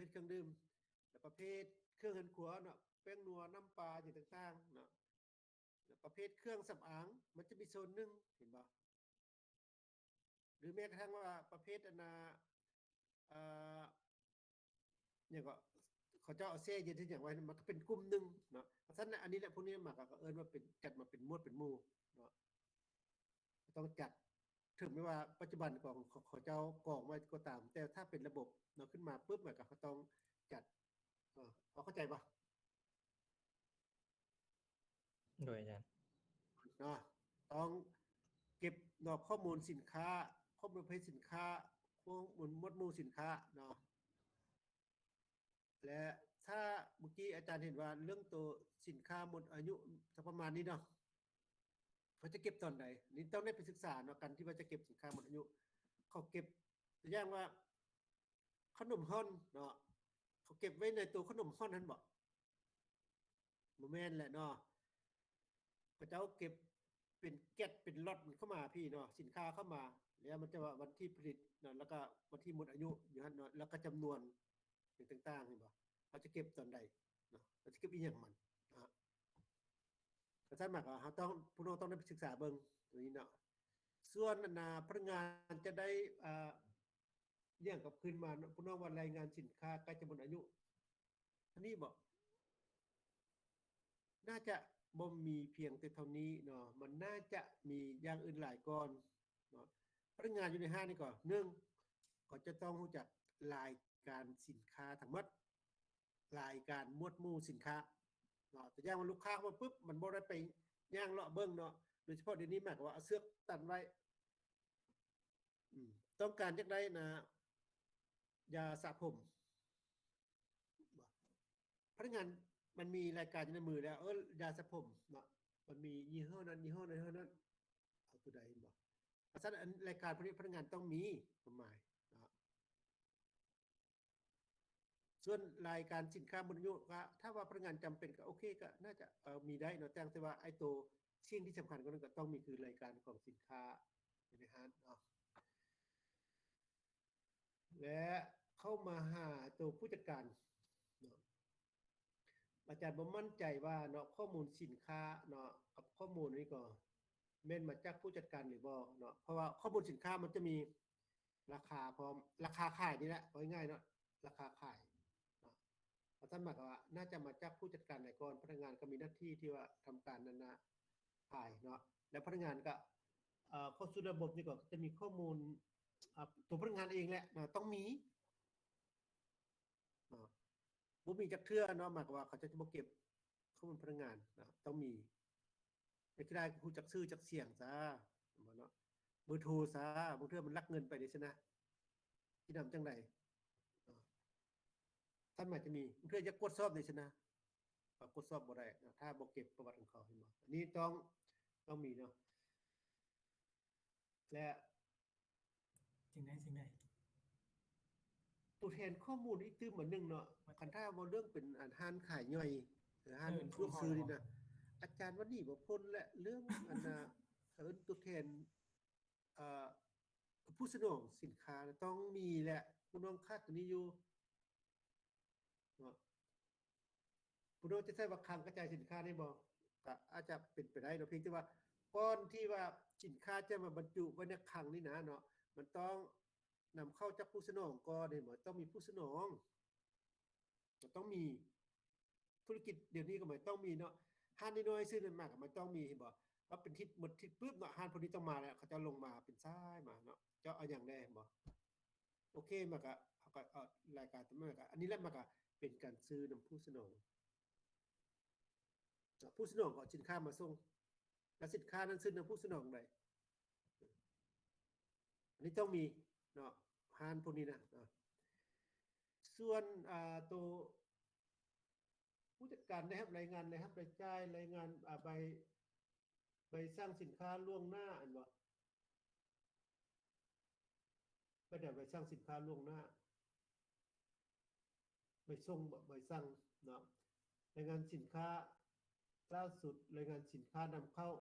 ດເຄື່ອງດື່ມ ແລະ ປະເພດເຄື່ອງເຮືອນຄົວເນາະ ແປ້ງນົວ ນ້ຳປາ ຫຍັງຕ່າງໆເນາະ ແລະ ປະເພດເຄື່ອງສຳອາງ ມັນຈະມີໂຊນໜຶ່ງ ເຫັນບໍ່? ຫຼືແມ້ກະທັ່ງວ່າປະເພດອັນນ່າ ເອີ ຫຍັງເກາະ ເຂົາເຈົ້າເອົາແຊ່ເຢັນເຮັດຫຍັງໄວ້ ມັນກໍເປັນກຸ່ມໜຶ່ງເນາະ. ເພາະສະນັ້ນ ອັນນີ້ແຫຼະ ພວກນີ້ມັນກໍເອີ້ນວ່າເປັນ ຈັດມາເປັນໝວດເປັນໝູ່ເນາະ ກໍຕ້ອງຈັດ ເຖິງແມ່ນວ່າປັດຈຸບັນຂອງ ຂອງເຂົາເຈົ້າກອງໄວ້ກໍຕາມ ແຕ່ຖ້າເປັນລະບົບເນາະ ຂຶ້ນມາປຶບ ມັນກໍ ກໍຕ້ອງຈັດ ເອີ ພໍເຂົ້າໃຈບໍ່? ໂດຍອາຈານ ເນາະ ຕ້ອງເກັບເນາະ ຂໍ້ມູນສິນຄ້າ ຂໍ້ມູນປະເພດສິນຄ້າ ຂໍ້ມູນໝວດໝູ່ສິນຄ້າເນາະ. ແລະ ຖ້າເມື່ອກີ້ອາຈານເຫັນວ່າເລື່ອງໂຕສິນຄ້າໝົດອາຍຸ ຈະປະມານນີ້ເນາະ ເຂົາຈະເກັບຕອນໃດ? ນີ້ຕ້ອງໄດ້ໄປສຶກສາເນາະ ການທີ່ວ່າຈະເກັບສິນຄ້າໝົດອາຍຸ ເຂົາເກັບ ຕົວຢ່າງວ່າ ຂະໜົມຮ່ອນເນາະ ເຂົາເກັບໄວ້ໃນໂຕຂະໜົມຮ່ອນຫັ້ນບໍ? ບໍ່ແມ່ນແຫຼະເນາະ ເຂົາເຈົ້າເກັບເປັນແກັດເປັນລັອດເຂົ້າມາພີ້ເນາະ ສິນຄ້າເຂົ້າມາ ແລ້ວມັນຈະວ່າວັນທີຜະລິດເນາະ ແລ້ວກໍວັນທີໝົດອາຍຸຢູ່ຫັ້ນເນາະ ແລ້ວກໍຈຳນວນຫຍັງຕ່າງໆ ເຫັນບໍ່? ເຂົາຈະເກັບຕອນໃດເນາະ ເຂົາຈະເກັບອີ່ຫຍັງມັນເນາະ. ກະຊັ້ນມາກໍເຮົາຕ້ອງ ພວກນ້ອງຕ້ອງໄດ້ໄປສຶກສາເບິ່ງຕົວນີ້ເນາະ. ສ່ວນອັນນ່າ ພະນັກງານຈະໄດ້ ອ່າ ອີ່ຫຍັງກັບຄືນມາເນາະ ພວກນ້ອງວ່າລາຍງານສິນຄ້າໃກ້ຈະໝົດອາຍຸ ອັນນີ້ບໍ? ໜ້າຈະບໍ່ມີພຽງແຕ່ເທົ່ານີ້ເນາະ ມັນໜ້າຈະມີຢ່າງອື່ນຫຼາຍກ່ອນເນາະ. ພະນັກງານຢູ່ໃນຮ້ານນີ້ກໍ ໜຶ່ງ ເຂົາຈະຕ້ອງຮູ້ຈັກລາຍການສິນຄ້າທັງໝົດ ລາຍການໝວດໝູ່ສິນຄ້າເນາະ. ຕົວຢ່າງວ່າລູກຄ້າເຂົ້າມາປຶບ ມັນບໍ່ໄດ້ໄປຍ່າງເລາະເບິ່ງເນາະ ໂດຍສະເພາະດຽວນີ້ໝາຍຄວາມວ່າເອົາເຊືອກຕັນໄວ້ ອືມ ຕ້ອງການຢາກໄດ້ນະ ຢາສະຜົມ ພະນັກງານມັນມີລາຍການຢູ່ໃນມືແລ້ວ ເອີ ຢາສະຜົມເນາະ ມັນມີຍີ່ຫໍ້ນັ້ນ ຍີ່ຫໍ້ນັ້ນ ຍີ່ຫໍ້ນັ້ນ ເອົາຕົວໃດ ເຫັນບໍ່? ເພາະສະນັ້ນ ອັນລາຍການພວກນີ້ພະນັກງານຕ້ອງມີຄວາມໝາຍເນາະ. ສ່ວນລາຍການສິນຄ້າໝົດອາຍຸ ກໍຖ້າວ່າພະນັກງານຈຳເປັນ ກໍໂອເຄ ກໍໜ້າຈະ ເອີ ມີໄດ້ເນາະ ແຕ່ ແຕ່ວ່າໄອ້ໂຕສິ່ງທີ່ສຳຄັນກວ່ານັ້ນກໍຕ້ອງມີ ຄືລາຍການຂອງສິນຄ້າຢູ່ໃນຮ້ານເນາະ. ແລະ ເຂົ້າມາຫາໂຕຜູ້ຈັດການເນາະ ອາຈານບໍ່ໝັ້ນໃຈວ່າເນາະ ຂໍ້ມູນສິນຄ້າເນາະ ກັບຂໍ້ມູນນີ້ກໍແມ່ນມາຈາກຜູ້ຈັດການຫຼືບໍ່ເນາະ ເພາະວ່າຂໍ້ມູນສິນຄ້າມັນຈະມີລາຄາພ້ອມ ລາຄາຂາຍນີ້ແຫຼະ ເວົ້າງ່າຍໆເນາະ ລາຄາຂາຍເນາະ. ເພາະສະນັ້ນໝາຍຄວາມວ່າໜ້າຈະມາຈາກຜູ້ຈັດການຫຼາຍກ່ອນ ພະນັກງານກໍມີໜ້າທີ່ທີ່ວ່າທຳການນັ້ນນະ ຂາຍເນາະ ແລ້ວພະນັກງານກໍ ເອີ ເຂົ້າສູ່ລະບົບນີ້ກໍຈະມີຂໍ້ມູນ ອາ ຕົວພະນັກງານເອງແຫຼະເນາະ ຕ້ອງມີເນາະ ບໍ່ມີຈັກເທື່ອເນາະ ໝາຍຄວາມວ່າເຂົາເຈົ້າຈະບໍ່ເກັບຂໍ້ມູນພະນັກງານເນາະ ຕ້ອງມີ. ແຕ່ທີ່ໄດ້ຮູ້ຈັກຊື່ຈັກສຽງຊະ ແມ່ນບໍ່ເນາະ ເບີໂທຊະ ບາງເທື່ອມັນລັກເງິນໄປເດ້ຊັ້ນນະ ຊິນຳຈັ່ງໃດເນາະ. ທ່ານໝາຍຈະມີ ບາງເທື່ອຢາກກວດສອບເດ້ຊັ້ນນະ ກໍກວດສອບບໍ່ໄດ້ເນາະ ຖ້າບໍ່ເກັບປະຫວັດຂອງເຂົາ ເຫັນບໍ່? ອັນນີ້ຕ້ອງ ຕ້ອງມີເນາະ ແລະ ສິ່ງໃດ ສິ່ງໃດ ຕົວແທນຂໍ້ມູນອີກຕື່ມອັນໜຶ່ງເນາະ ຄັນຖ້າເວົ້າເລື່ອງເປັນ ອັນ ຮ້ານຂາຍຍ່ອຍ ຮ້ານ ເອີ ລວກຊື້ນີ້ນະ ອາຈານວ່າໜີບໍ່ພົ້ນແຫຼະ ເລື່ອງອັນນ່າ ເອີ້ນຕົວແທນ ເອີ ຜູ້ສະໜອງສິນຄ້ານະ ຕ້ອງມີແຫຼະ ຜູ້ນ້ອງຂາດຕົວນີ້ຢູ່ເນາະ. ຜູ້ນ້ອງຈະໃຊ້ວ່າຄັງກະຈາຍສິນຄ້ານີ້ບໍ່? ກະອາດຈະເປັນໄປໄດ້ເນາະ ພຽງແຕ່ວ່າກ່ອນທີ່ວ່າສິນຄ້າຈະມາບັນຈຸໄວ້ໃນຄັງນີ້ນະເນາະ ມັນຕ້ອງນຳເຂົ້າຈາກຜູ້ສະໜອງກ່ອນ ເຫັນບໍ່? ຕ້ອງມີຜູ້ສະໜອງ ກໍຕ້ອງມີ ທຸລະກິດດຽວນີ້ກໍໝາຍຕ້ອງມີເນາະ ຮ້ານນ້ອຍໆ ຊື້ນັ້ນມາກໍໝາຍຕ້ອງມີ ເຫັນບໍ່? ວ່າເປັນທິດໝົດທິດປຶບເນາະ ຮ້ານພວກນີ້ຕ້ອງມາແລ້ວ ເຂົາເຈົ້າລົງມາເປັນສາຍມາເນາະ ເຈົ້າເອົາຫຍັງແດ່ ເຫັນບໍ່? ໂອເຄ ມັນກະ ເຮົາກະເອົາລາຍການຕົວນັ້ນ ກະອັນນີ້ແຫຼະ ມັນກະເປັນການຊື້ນຳຜູ້ສະໜອງ ຜູ້ສະໜອງກໍເອົາສິນຄ້າມາສົ່ງ ແລ້ວສິນຄ້ານັ້ນຊື້ນຳຜູ້ສະໜອງໄດ້ ອັນນີ້ຕ້ອງມີເນາະ ຮ້ານພວກນີ້ນະເນາະ. ສ່ວນ ອ່າ ໂຕຜູ້ຈັດການໄດ້ຮັບລາຍງານລາຍຮັບລາຍຈ່າຍ ລາຍງານ ອ່າ ໃບ ໃບສັ່ງສິນຄ້າລ່ວງໜ້າ ແມ່ນບໍ່? ໃບໃດ? ໃບສັ່ງສິນຄ້າລ່ວງໜ້າ ໃບສົ່ງບໍ? ໃບສັ່ງເນາະ ລາຍງານສິນຄ້າລ່າສຸດ ລາຍງານສິນຄ້ານຳເຂົ້າ